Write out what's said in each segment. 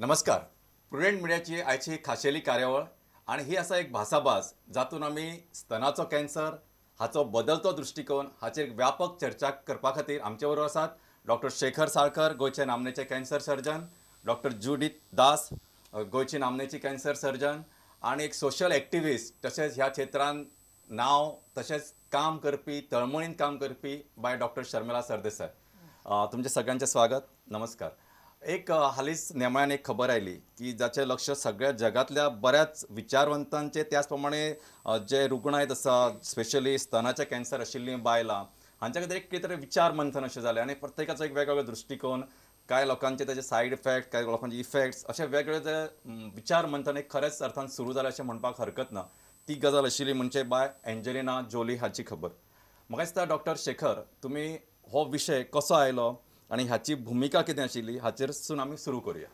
नमस्कार. प्रुडंट मिडियाची आयची खाशेली कार्यावळ आणि ही आसा एक भासाभास जातून आमी स्तनाचो कॅन्सर हाचो बदलतो दृश्टिकोन हाचेर व्यापक चर्चा करपा खातीर आमचे बरोबर आसात डॉक्टर शेखर साळकर, गोंयचे नामनेचे कॅन्सर सर्जन, डॉक्टर जुडीत दास, गोंयची नामनेची कॅन्सर सर्जन आणि एक सोशल एक्टिविस्ट, तशेंच ह्या क्षेत्रांत नांव तशेंच काम करपी, तळमळीन काम करपी बाय डॉक्टर शर्मिला सरदेसाय. तुमचें सगळ्यांचें स्वागत. नमस्कार. एक हालींच नेमाळ्यान एक खबर आयली की जाचें लक्ष सगळ्या जगांतल्या बऱ्याच विचारवंतांचे, त्याच प्रमाणे जे रुग्णायत आसा, स्पेशली स्तनाचे कॅन्सर आशिल्लीं बायलां, हांच्या खातीर एक कितें तरी विचार मंथन अशें जालें आनी प्रत्येकाचो एक वेगवेगळो दृश्टिकोन, कांय लोकांचे ताचे सायड इफेक्ट, कांय लोकांचे इफेक्ट्स, अशे वेगळे विचार मंथन एक खरेंच अर्थान सुरू जालें अशें म्हणपाक हरकत ना. ती गजाल आशिल्ली म्हणजे बाय एंजेलिना जोली हाची खबर. म्हाका दिसता डॉक्टर शेखर, तुमी हो विशय कसो आयलो आनी हाची भुमिका कितें आशिल्ली हाचेरसून आमी सुरू करूया.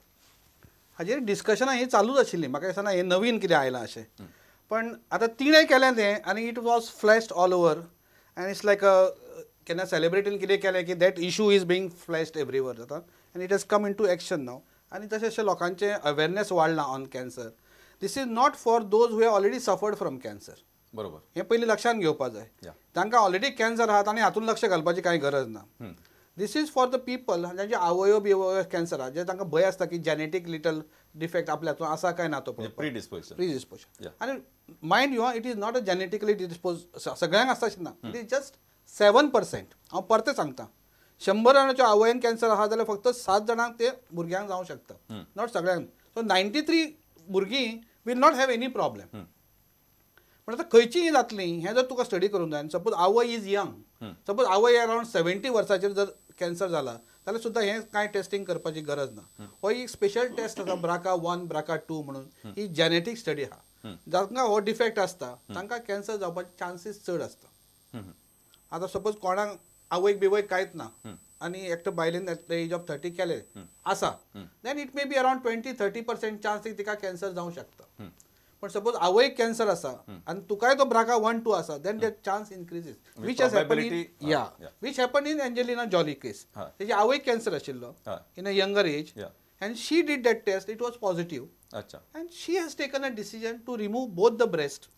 हाजेर डिस्कशनां ही चालूच आशिल्ली. म्हाका दिसना हें नवीन कितें आयलां अशें, पण आतां तिणें केलें तें आनी it was flashed all over and it's like केन्ना सेलिब्रिटीन कितें केलें की that issue is being flashed everywhere जाता and it has come into action now. आनी तशें अशें लोकांचें अवेरनेस वाडलां on cancer. This is not for those who have already suffered from cancer. बरोबर, हें पयलीं लक्षांत घेवपाक जाय. तांकां ऑलरेडी कॅन्सर आहात आनी हातूंत लक्ष घालपाची कांय गरज ना. This is for the people जांचे आवयो बिवयो कॅन्सर आहा, जे तांकां भंय आसता की जेनेटीक लिटल डिफेक्ट आपल्या हातूंत आसा काय ना, तो प्रिडिस्पोजन. आनी mind you, it is not a genetically dispose, सगळ्यांक आसता अशें ना. It is just 7%. हांव परतें सांगता, 100 जाणांच्या आवयन कॅन्सर आहा जाल्यार फक्त 7 जाणांक ते भुरग्यांक जावंक शकता, not सगळ्यांक. सो 93 भुरगीं will not have any problem. पण आतां खंयचीय जातली हें जर तुका स्टडी करूंक जाय. सपोज आवय is young, suppose आवय अरावंड 70 वर्सांचेर जर कॅन्सर जाला जाल्यार सुद्दां हें कांय टेस्टींग करपाची गरज ना. हो एक स्पेशल टेस्ट आसा, ब्राका 1 ब्राका 2 म्हणून, ही जेनेटीक स्टडी आहा. जांकां हो डिफेक्ट आसता तांकां कॅन्सर जावपाचे चान्सीस चड आसता. आतां सपोज कोणाक आवयक बिवयक कांयच ना आनी एकटो बायलेन at the age of 30 केलें आसा, then it may be around 20-30% chance तिका कॅन्सर जावंक शकता. पण सपोज आवयक कॅन्सर आसा आनी तुकाय तो ब्राका 1 2 आसा, then that chance increases, which has happen in which happen in Angelina Jolie case. तेजी आवयक कॅन्सर आशिल्लो in a younger age and she did that test, it was positive. अच्छा. And she has taken a decision to remove both the breast,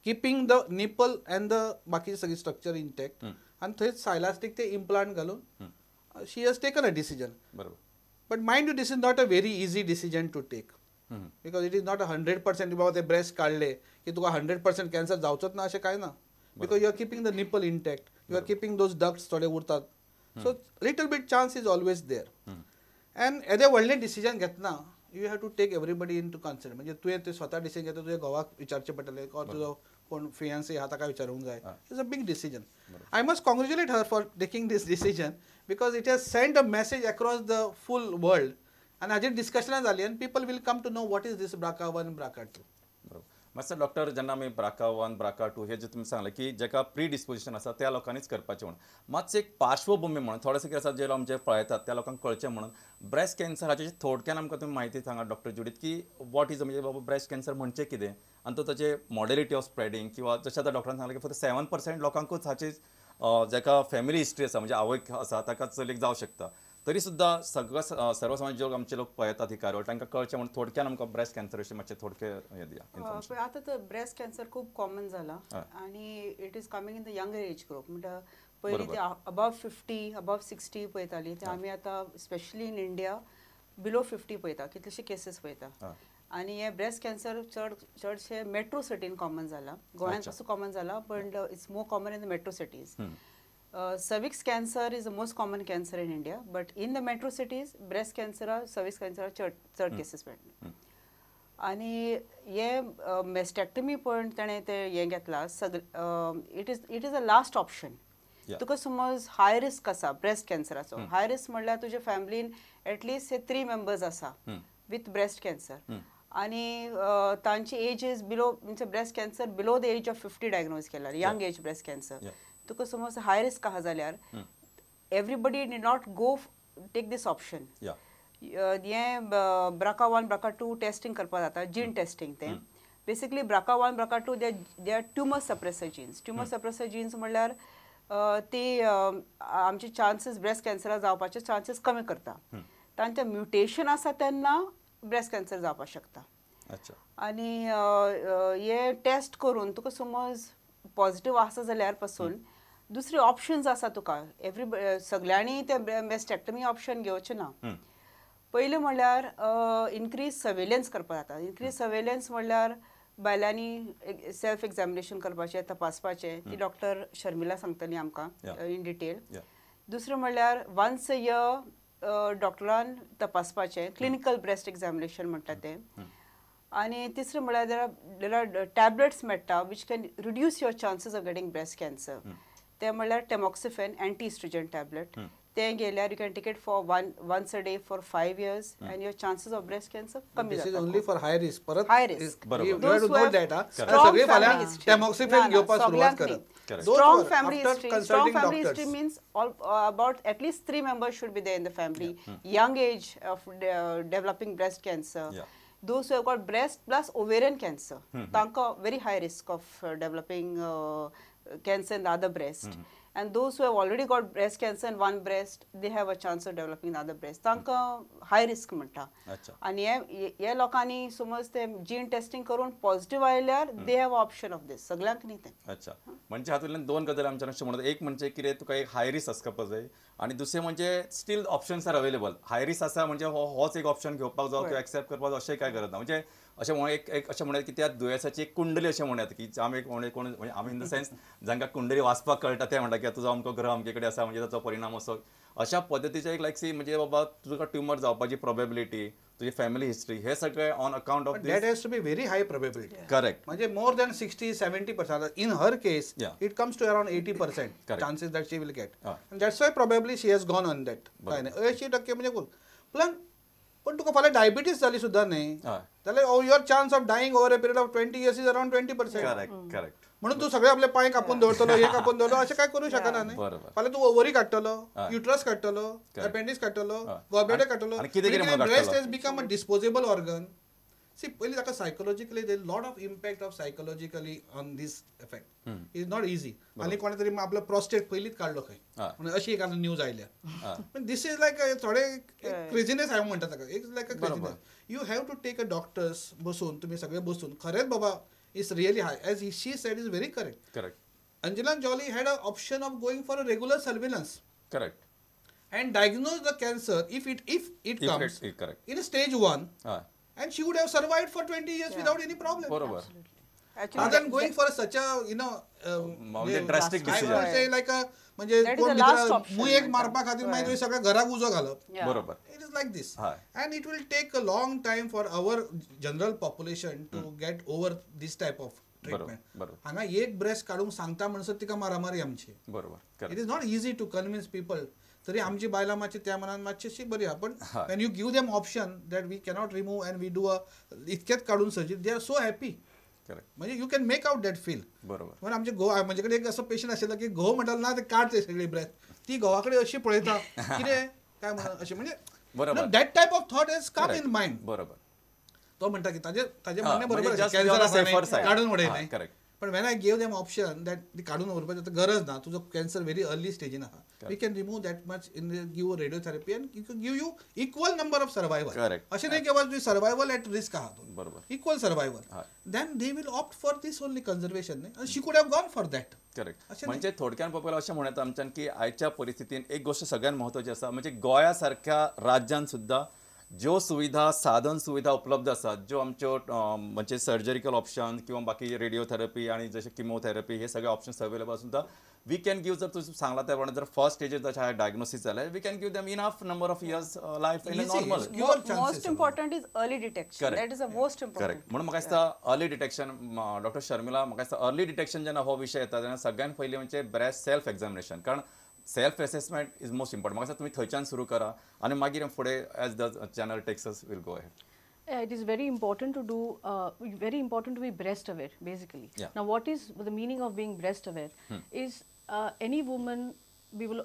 keeping the nipple and the बाकी सगळी structure intact, आनी थंयच सायलास्टीक ते implant घालून she has taken a decision. बरोबर. But mind you, this is not a very easy decision to take, because it is not 100% बाबा ते breast काडले की तुका 100% कॅन्सर जावचोच ना अशें कांय ना, because you are keeping the nipple intact, you are keeping those ducts थोडे उरतात, so little bit chance is always there. And येदें व्हडलें डिसिजन घेतना you have to take everybody into consider. म्हणजे तुवें ते स्वता डिसिजन घेता, तुवें घोवाक विचारचें पडटलें ऑर तुजो कोण फियांसी आहा ताका विचारूंक जाय. It's a big decision. I must congratulate her for taking this decision because it has send a message across the full world. आनी हाजेर डिस्कशनां जालीं आनी people will come to know what is this BRCA 1 BRCA 2. बरोबर. मातसो doctor, जेन्ना आमी BRCA 1 BRCA 2 हे जे तुमी सांगलें की जाका प्रिडिस्पोजिशन आसा त्या लोकांनीच करपाचें म्हणून, मातशें एक पार्श्वभुमी म्हणून थोडेशें कितें आसा जे लोक आमचे पळयतात त्या लोकांक कळचें म्हणून ब्रेस्ट कॅन्सर हाचे थोडक्यान आमकां तुमी म्हायती सांगा डॉक्टर जुडीत, की what is म्हणजे बाबा ब्रेस्ट कॅन्सर म्हणजे कितें आनी तो ताचे मॉडेलिटी ऑफ स्प्रेडींग, किंवा जशें आतां डॉक्टरान सांगलें की फक्त 7% लोकांकूच हाची जाका फॅमिली हिस्ट्री आसा, म्हणजे आवयक आसा ताका चलयेक जावं शकता, तरी सुद्दां सगळो सर्वसामान्य जे आमचे लोक पळयतात ही कार्यावळ तांकां कळचें म्हणून थोडक्यान आमकां ब्रेस्ट कॅन्सर विशीं मातशें थोडकें हें दिया इन्फॉर्मेशन. आतां तर ब्रेस्ट कॅन्सर खूब कॉमन जाला आनी it is coming in the younger age group. म्हणटा पयलीं ते अबाव 50 अबाव 60 पळयताली, ते आमी आतां specially in India below 50 पळयता, कितलेशे केसीस पळयता. आनी हे ब्रेस्ट कॅन्सर चड चडशे मेट्रो सिटीन कॉमन जाला, गोंयांत कसो कॉमन जाला पण it's more common in the metro cities. Cervix cancer is the most common cancer in India, but in the metro cities, breast cancer, cervix cancer चड केसीस मेळटा. आनी हे मेस्टेक्टमी पण ताणें ते हें घेतला सगळे, it is a last option. तुका समज हाय रिस्क आसा ब्रेस्ट कॅन्सराचो, हाय रिस्क म्हणल्यार तुज्या फॅमिलीन एटलिस्ट हे 3 मेंबर्स आसा विथ ब्रेस्ट कॅन्सर आनी तांची age is below, means breast cancer below the age of 50 diagnose केला, यंग एज ब्रेस्ट कॅन्सर. तुका समज हाय रिस्क आहा जाल्यार everybody need not go take this option. हें ब्राका 1 ब्राका 2 टेस्टिंग करपाक जाता, जीन टेस्टिंग तें. Basically BRCA 1 BRCA 2 they are tumour suppressor genes. Tumour suppressor genes म्हणल्यार ती आमचे चान्सीस ब्रेस्ट कॅन्सरा जावपाचे चान्सीस कमी करता. तांचें म्युटेशन आसा तेन्ना ब्रेस्ट कॅन्सर जावपाक शकता. आनी हे टेस्ट करून तुका समज पॉझिटिव्ह आसा जाल्यार पासून दुसरे ऑप्शन्स आसा तुका. एवरी सगळ्यांनी ते मेस्टेक्टमी ऑप्शन घेवचें ना. पयलें म्हणल्यार इनक्रीज सर्वेलन्स करपाक जाता. इनक्रीज सर्वेलन्स म्हणल्यार बायलांनी सेल्फ एग्जामिनेशन करपाचें, तपासपाचें, ती डॉक्टर शर्मिला सांगतली आमकां इन डिटेल. दुसरें म्हणल्यार वन्स अ इयर डॉक्टरान तपासपाचें, क्लिनिकल ब्रेस्ट एग्जामिनेशन म्हणटा तें. आनी तिसरें म्हणल्यार there are tablets मेळटा which can reduce your chances of getting breast cancer. तें म्हणल्यार टेमॉक्सिफेन एंटी इस्ट्रोजन टॅबलेट, तें घेयल्यार you can take it for once a day for 5 years and your chances of breast cancer कमी This is जाता. only for high risk. परत High risk. You have to note that, हा. सगळे फाल्यां tamoxifen घेवपाक सुरवात करत. Strong family history. Strong family history means all about at least 3 members should be there in the family. Young age of developing breast cancer. Those who have got breast plus ovarian cancer, तांकां very high risk of developing cancer in the other breast. And those who have already got breast cancer in one breast, they have a chance of developing the other breast. तांकां high risk म्हणटा. आनी हे लोकांनी समज ते जीन testing करून positive आयल्यार they have option of this. सगळ्यांक न्ही तें. अच्छा, म्हणजे हातूंतल्यान दोन गजाली आमच्या लक्ष म्हणटा. एक म्हणजे कितें तुका एक हाय रिस्क आसपाक जाय आनी दुसरें म्हणजे still options are available. High risk आसा म्हणजे होच एक ऑप्शन घेवपाक जाय किंवा एक्सेप्ट करपाक जाय अशें काय गरज ना. म्हणजे अशें म्हणून एक अशें म्हणून की त्या दुयेंसाची एक कुंडली अशें म्हणूयात की आमी कोण कोण म्हणजे आमी इन the sense जांकां कुंडली वाचपाक कळटा ते म्हणटा की तुजो अमको ग्रह अमके कडेन आसा म्हणजे ताचो परिणाम असो अशा पद्दतीचे एक लायक सी म्हणजे बाबा तुका ट्युमर जावपाची प्रोबेबिलिटी, तुजी फॅमिली हिस्ट्री हे सगळे on account of that has to be very high probability. Correct. म्हणजे more than 60-70%. In her case it comes to around 80% chances that she will get. And that's why probably she has gone on that. काय नाही 80% म्हणजे कोण plus पण तुका फाल्यां diabetes जाली सुद्दां न्ही जाल्यार your chance of dying over a period of 20 years is around 20%. Correct correct. म्हणून तूं सगळे आपले पांय कापून दवरतलो, हे कापून दवरतलो अशें काय करूं शकना न्ही. फाल्यां तूं ओवरी काडटलो, युट्रस काडटलो, अपेंडिक्स काडटलो, गॉलब्लॅडर काडटलो. Breast has become a disposable organ. See पयलीं ताका psychologically there lot of impact of psychologically on this effect. Is not easy. आनी कोणे तरी आपलो प्रोस्टेट पयलींच काडलो खंय म्हणून अशी एक आतां न्यूज आयल्या. This is लायक थोडे क्रेजीनेस हांव म्हणटा ताका, it's like a craziness. You have to take a doctors बसून तुमी सगळे बसून खरेंच बाबा it's really high as she said is very correct. Correct. Angelina Jolie had a option of going for a regular surveillance. Correct. And diagnose the cancer if it comes in stage 1. And she would have survived for 20 years without any problem. बरोबर. Rather than going for such a, you know, drastic decision. I would say like a, म्हणजे कोण भितर मुयेक मारपा खातीर मागीर तुवें सगळ्या घराक उजो घालप. बरोबर. It is like this. And it will take a long time for our general population to get over this type of treatment. हांगा एक ब्रेस्ट काडूंक सांगता म्हणसर तिका मारामारी आमची. बरोबर. It is not easy to convince people. तरी आमची बायलां मातशी त्या मनान मातशी बरी आहा, पण when you give them option that we cannot remove and we do a इतकेच काडून surgery, they are so happy. म्हणजे you can make out that feel. बरोबर. म्हणून आमचे घोव, म्हजे कडेन एक असो पेशंट आशिल्लो की घोव म्हणटालो ना ते काड ते सगळी ब्रेस्ट, ती घोवा कडेन अशी पळयता कितें काय म्हणून अशें म्हणजे that type of thought has come in mind. बरोबर. तो म्हणटा की ताजें ताजें म्हणणें बरोबर, कॅन्सर आसा काडून उडय न्ही. पण when I gave them option that ती काडून दवरपाची आतां गरज ना, तुजो कॅन्सर व्हेरी अर्ली स्टेजीन आहा, we can remove that much in give radiotherapy and give you equal number of survival. अशें न्ही की बाबा तुजी सर्वायवल एट रिस्क आहा, बरोबर, equal survival, then they will opt for this only conservation न्ही. She could have gone for that. Correct. म्हणजे थोडक्यान पळोवपाक अशें म्हणूं येता आमच्यान की आयच्या परिस्थितीन एक गोश्ट सगळ्यात म्हत्वाची आसा म्हणजे गोंया सारख्या राज्यान सुद्दां ज्यो सुविधा, साधन सुविधा उपलब्ध आसात, ज्यो आमच्यो म्हणजे सर्जरिकल ऑप्शन किंवा बाकी रेडिओथेरपी आणि जशे किमोथेरपी हे सगळे ऑप्शन्स अवेलेबल आसून सुद्दां we can give, जर तूं सांगला त्या प्रमाणे जर फर्स्ट स्टेजीर जर डायग्नोसीस जाल्यार we can give them enough number of years life in normal. Most important is early detection. That is the most important. Correct. म्हणून म्हाका दिसता अर्ली डिटेक्शन, डॉक्टर शर्मिला, म्हाका दिसता अर्ली डिटेक्शन जेन्ना हो विशय येता तेन्ना सगळ्यात पयलीं म्हणजे ब्रेस्ट सेल्फ एग्जामिनेशन, कारण self assessment is most important. म्हाका दिसता तुमी थंयच्यान सुरू करा आनी मागीर फुडें as the channel takes us will go ahead. It is very important to do, very important to be breast aware basically. Now what is the meaning of being breast aware is any woman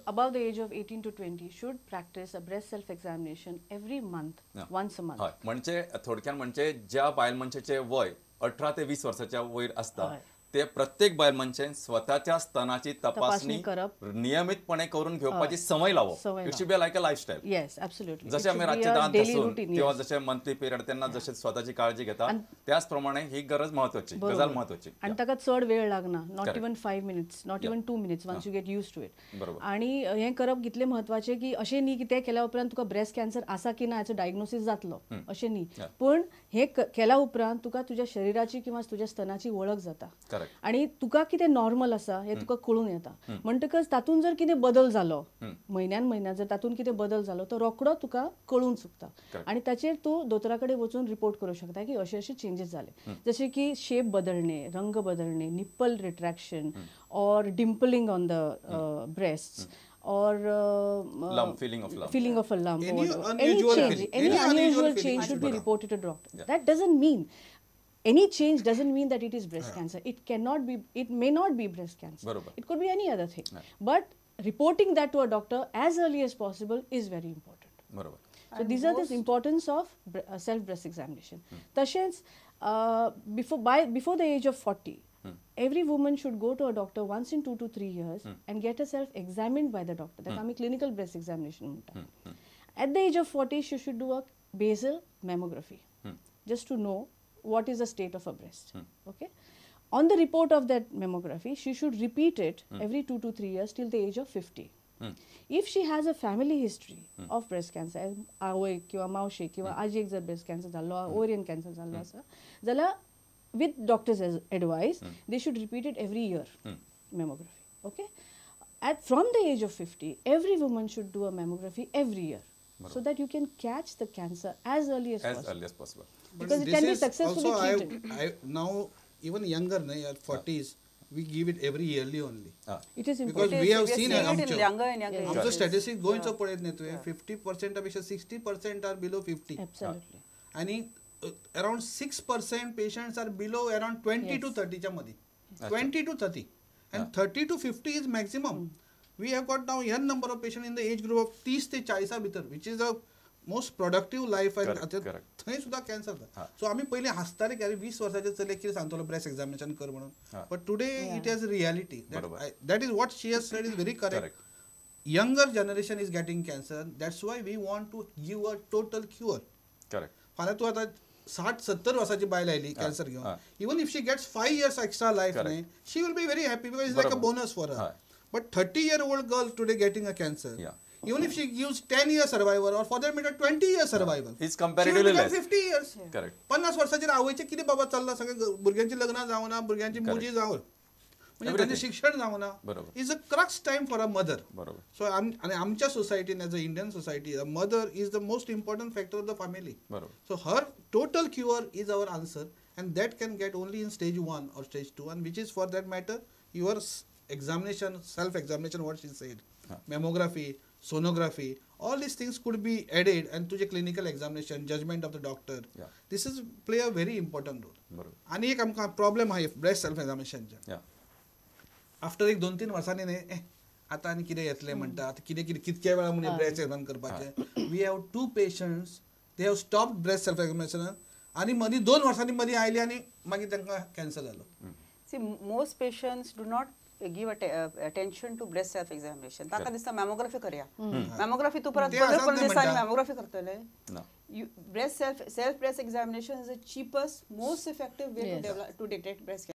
above the age of 18 to 20 should practice a breast self examination every month, once a month. म्हणजे थोडक्यात म्हणजे ज्या बायल मनशाचे वय 18 ते 20 वर्साच्या वयर आसता ते प्रत्येक बायल मनशेन स्वताच्या स्तनाची तपासणी करप, नियमितपणे करून घेवपाची संवय लावप. It should be like a lifestyle. Yes, absolutely. जसे आमी रातचे दांत घासून किंवा जसे मंथली पिरियड तेन्ना जशे स्वताची काळजी घेता त्याच प्रमाणे ही गरज महत्वाची, गजाल महत्वाची. आणि ताका चड वेळ लागना, not even 5 minutes, not even 2 minutes once you get used to it. आणि हें करप कितलें म्हत्वाचें की अशें न्ही की तें केल्या उपरांत तुका ब्रेस्ट कॅन्सर आसा की ना हाचो डायग्नोसीस जातलो अशें न्ही, पूण हें केल्या उपरांत तुका तुज्या शरिराची किंवा तुज्या स्तनाची वळख जाता आणि तुका कितें नॉर्मल आसा हें तुका कळून येता. म्हणटकच तातूंत जर कितें बदल जालो म्हयन्यान म्हयन्या जर तातूंत कितें बदल जालो तो रोखडो तुका कळून चुकता आणि ताचेर तूं दोतोरा कडेन वचून रिपोर्ट करूं शकता की अशे अशे चेंजीस जाले, जशे की शेप बदलणे, रंग बदलणे, nipple retraction or dimpling on the breast or lump, feeling of lump, feeling of a lump, any change, any unusual change should be reported to doctor. That doesn't mean any change doesn't mean that it is breast cancer. It cannot be, it may not be breast cancer. Barobar. It could be any other thing. But reporting that to a doctor as early as possible is very important. Barobar. So these are the importance of self breast examination. Tashench before the age of 40, every woman should go to a doctor once in 2 to 3 years and get herself examined by the doctor. That आमी clinical breast examination म्हणटा. At the age of 40, she should do a basal mammography just to know what is the state of her breast. Okay. On the report of that mammography, she should repeat it every 2 to 3 years till the age of 50. If she has a family history of breast cancer, आवय किंवा मावशे किंवा आजयेक जर breast cancer जाल्लो, ovarian cancer जाल्लो आसा जाल्यार with doctor's advice, they should repeat it every year, mammography. Okay. From the age of 50, every woman should do a mammography every year. Barobar. So that you can catch the cancer as early as possible. As early as possible. Because it can be successfully treated. I, now, even younger, at 40s, we give it every yearly only. It is important. Because we have seen it in younger and younger. आमचो statistics गोंयचो पळयत न्ही तुवें, 50% पेक्षा 60% are below 50. Absolutely. आनी around 6% patients are below around 20 to 30 च्या मदीं. 20 to 30. And 30 to 50 is maximum. We have got now n number of patients in the age group of 30 ते 40 भितर, which is the most productive life. थंय सुद्दां cancer जाता. So आमी पयलीं हांसताले की अरे 20 वर्साचे चलयेक कितें सांगतलो ब्रेस्ट एक्झामिनेशन कर म्हणून, but today it has reality. That is what she has said is very correct. Younger generation is getting cancer, that's why we want to give a total cure. Correct. फाल्यां तूं आतां 60-70 वर्साची बायल आयली cancer घेवन, even if she gets 5 years extra life न्ही, she will be very happy because it's like a bonus for her. But 30-year-old girl today getting a cancer, even if she gives 10 year survivor or for that matter 20 year survival, it's comparatively less. 50 years. Correct. 50 वर्साचेर आवयचें कितें बाबा चल्लां सगळें, भुरग्यांची लग्नां जावना, भुरग्यांची मुजी जावन, म्हणजे तांचें शिक्षण जावना. Is a crux time for a mother. बरोबर. सो आनी आमच्या सोसायटीन as a Indian society, a mother is the most important factor of the family. बरोबर. So her total cure is our answer, and that can get only in stage 1 or stage 2, and which is for that matter your examination, self examination, what she said, mammography, sonography, all these things could be added, and to the clinical examination, judgment of the doctor. This is play a very important role. आणि एक आमकां problem आहा breast self एक्झामिनेशनचे. After एक 2-3 वर्सांनी न्ही आतां आनी कितें येतलें म्हणटा, आतां कितें कितें कितक्या वेळा म्हणून ब्रेस्ट एक्झाम करपाचें. We have 2 patients, they have stop breast self examination आनी मदीं 2 वर्सांनी मदीं आयली आनी मागीर तांकां कॅन्सर जालो. See, most patients do not give attention to breast self examination. ताका दिसता मॅमोग्राफी करया, मॅमोग्राफी तूं परत 15-15 दिसांनी मॅमोग्राफी करतले. Breast self breast examination is the cheapest, most effective way to detect breast cancer.